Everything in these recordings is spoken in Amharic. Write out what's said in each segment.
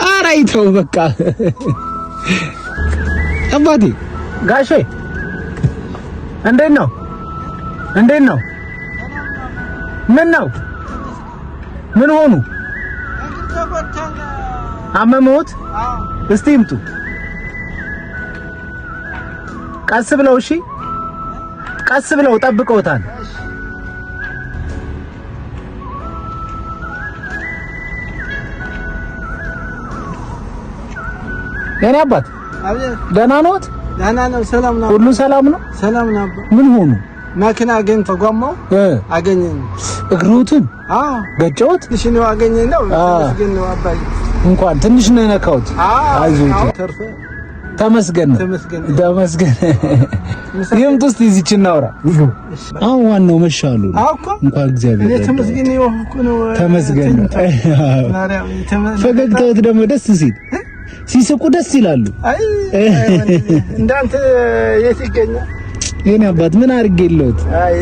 ኧረ ይተው በቃ አባቴ። ጋሼ እንዴት ነው? እንዴት ነው? ምን ነው? ምን ሆኑ? አመመዎት? እስቲ ይምጡ። ቀስ ብለው እሺ፣ ቀስ ብለው ጠብቀውታል። የኔ አባት ደህና ነዎት? ደህና ነው። ሰላም ነው። ሁሉ ሰላም ነው። ሰላም ነው። ምን ሆኑ? መኪና አገኝቶ ጎማው አገኘኝ። እግሮትን ገጨውት? ትንሽ ነው አገኘኝ ነው። ተመስገን ነው አባዬ። እንኳን ትንሽ ነው የነካሁት። አይዞህ፣ ተመስገን ነው። ተመስገን። ይምጡ እስቲ እዚች እናውራ። አሁን ዋናው መሻሉ ነው። እንኳን እግዚአብሔር ተመስገን ነው። ፈገግታዎት ደግሞ ደስ ሲል ሲስቁ ደስ ይላሉ። አይ እንዳንተ የት ይገኛል? የኔ አባት ምን አድርጌልዎት? አይ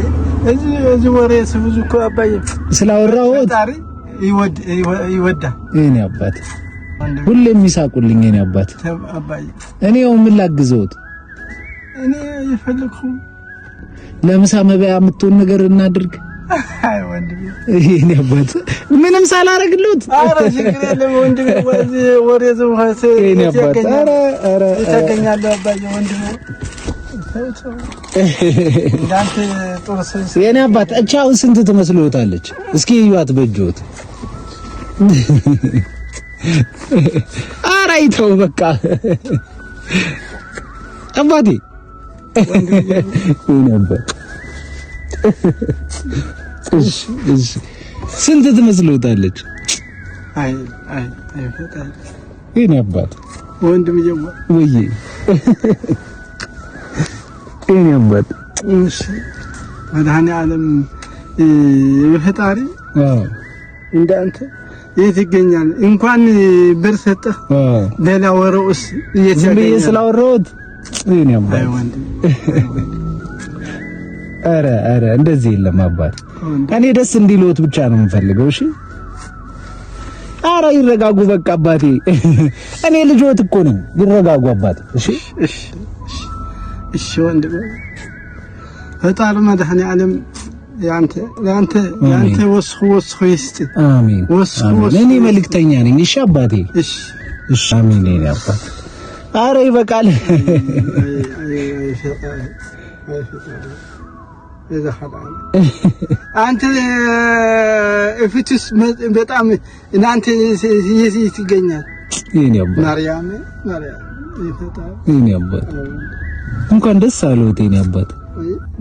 እዚህ ወሬ ብዙ እኮ አባዬ ስላወራሁት ይወዳል። የኔ አባት ሁሌም ይሳቁልኝ። የኔ አባት እኔ ያው ምን ላግዘዎት? እኔ የፈለግኩ ለምሳ መበያ የምትሆን ነገር እናድርግ። አይ ወንድሜ፣ የኔ አባት ምንም ሳላረግልዎት። ኧረ ችግር የለም ወንድሜ፣ ወሬ ዝም የኔ አባት። ኧረ ኧረ ይተገኛለሁ አባዬ ወንድሜ። የኔ አባት እቺ አሁን ስንት ትመስልዎታለች? እስኪ እዩዋት በእጅዎት። ኧረ ይተው በቃ አባቴ። የኔ አባት እሺ፣ እሺ ስንት ትመስልዎታለች? አይ አይ አይ ፈጣሪ የኔ አባት ወንድምዬ፣ ወይዬ የኔ አባት እሺ፣ መድኃኒዓለም በፈጣሪ እንዳንተ የት ይገኛል? እንኳን ብር ሰጠህ ሌላ ወረውስ የት ዝም ብዬ ስላወራሁት የኔ አባት። ኧረ ኧረ እንደዚህ የለም አባት፣ እኔ ደስ እንዲልዎት ብቻ ነው የምፈልገው። እሺ ኧረ ይረጋጉ በቃ አባቴ፣ እኔ ልጆት እኮ ነኝ። ይረጋጉ አባቴ። እሺ እሺ እሺ ወንድሜ፣ ፈጣሪ መድኃኒዓለም ያንተ ያንተ ያንተ ወስኹ ወስኹ ይስጥ። አሜን። ወስኹ ወስኹ። እኔ መልእክተኛ ነኝ። እሺ አባቴ። እሺ እሺ። አሜን። የኔ አባት። ኧረ ይበቃል። አንተ እፍትስ በጣም እናንተ የት ይገኛል? የኔ አባት ማርያም ማርያም የኔ አባት እንኳን ደስ አለዎት የኔ አባት።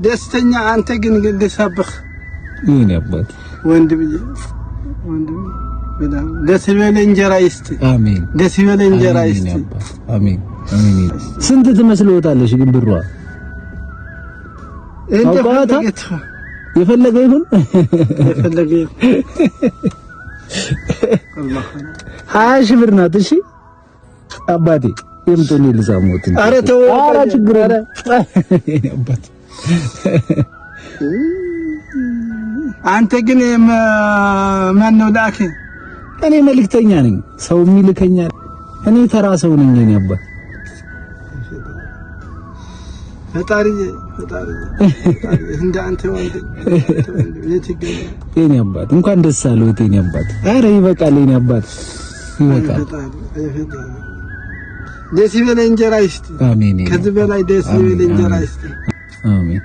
ደስተኛ አንተ ግን ደሳብህ የኔ አባት ወንድምዬ፣ ወንድምዬ በጣም ደስ ይበል እንጀራ ይስጥ። አሜን። ደስ ይበል እንጀራ ይስጥ። አሜን አሜን። ስንት ትመስልዎታለሽ ግን ብሯ? የፈለገ ይሁን የፈለገ ይሁን። 20 ሺህ ብር ናት። እሺ አባቴ ይምጡኝ ልሳሙት። ኧረ ተው፣ ኧረ ችግር የለም አባት። አንተ ግን ማን ነው ላክ? እኔ መልእክተኛ ነኝ፣ ሰው የሚልከኛል። እኔ ተራ ሰው ነኝ። እኔ አባት ፈጣሪ ፈጣሪ እንደ አንተ ወንድ የት ይገኛል? የኔ አባት እንኳን ደስ አለዎት የኔ አባት። ኧረ ይበቃል የኔ አባት ይበቃል። ደስ ይበል እንጀራ ይስጥ። አሜን። ከዚህ በላይ ደስ ይበል እንጀራ ይስጥ። አሜን።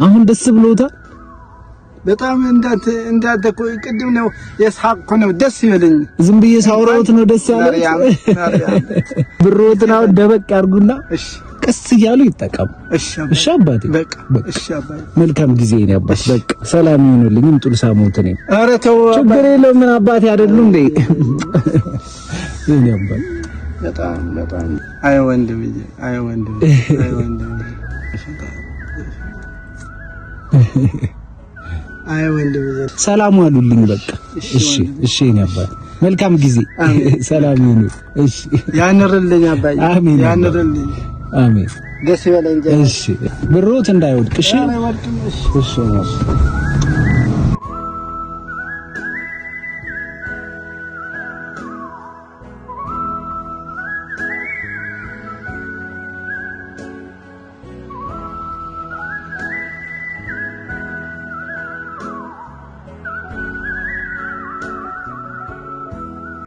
አሁን ደስ ብሎታል በጣም እንዳንተ እንዳንተ እኮ ቅድም ነው የሳቅኩ ነው። ደስ ይበለኝ። ዝም ብዬ ሳውራውት ነው ደስ ያለው። ብሮትን አሁን ደበቅ ያርጉና እሺ ቀስ እያሉ ይጠቀሙ። እሺ አባቴ፣ በቃ እሺ አባቴ፣ መልካም ጊዜ ነው አባት። በቃ ሰላም ይሁንልኝ። ይምጡ ልሳሙት። እኔም ኧረ ተው ችግር የለውም። ምን አባቴ አይደሉ እንዴ? የእኔ አባት በጣም በጣም አይ ወንድምዬ፣ አይ ወንድምዬ፣ አይ ወንድምዬ፣ አይ ወንድምዬ፣ ሰላም ዋሉልኝ። በቃ እሺ፣ እሺ የእኔ አባት መልካም ጊዜ፣ ሰላም ይሁን። እሺ ያንርልኝ አባዬ፣ አሜን፣ ያንርልኝ። አሜን። ደስ ይበለኝ። እሺ ብሮት እንዳይወድቅ። እሺ፣ እሺ።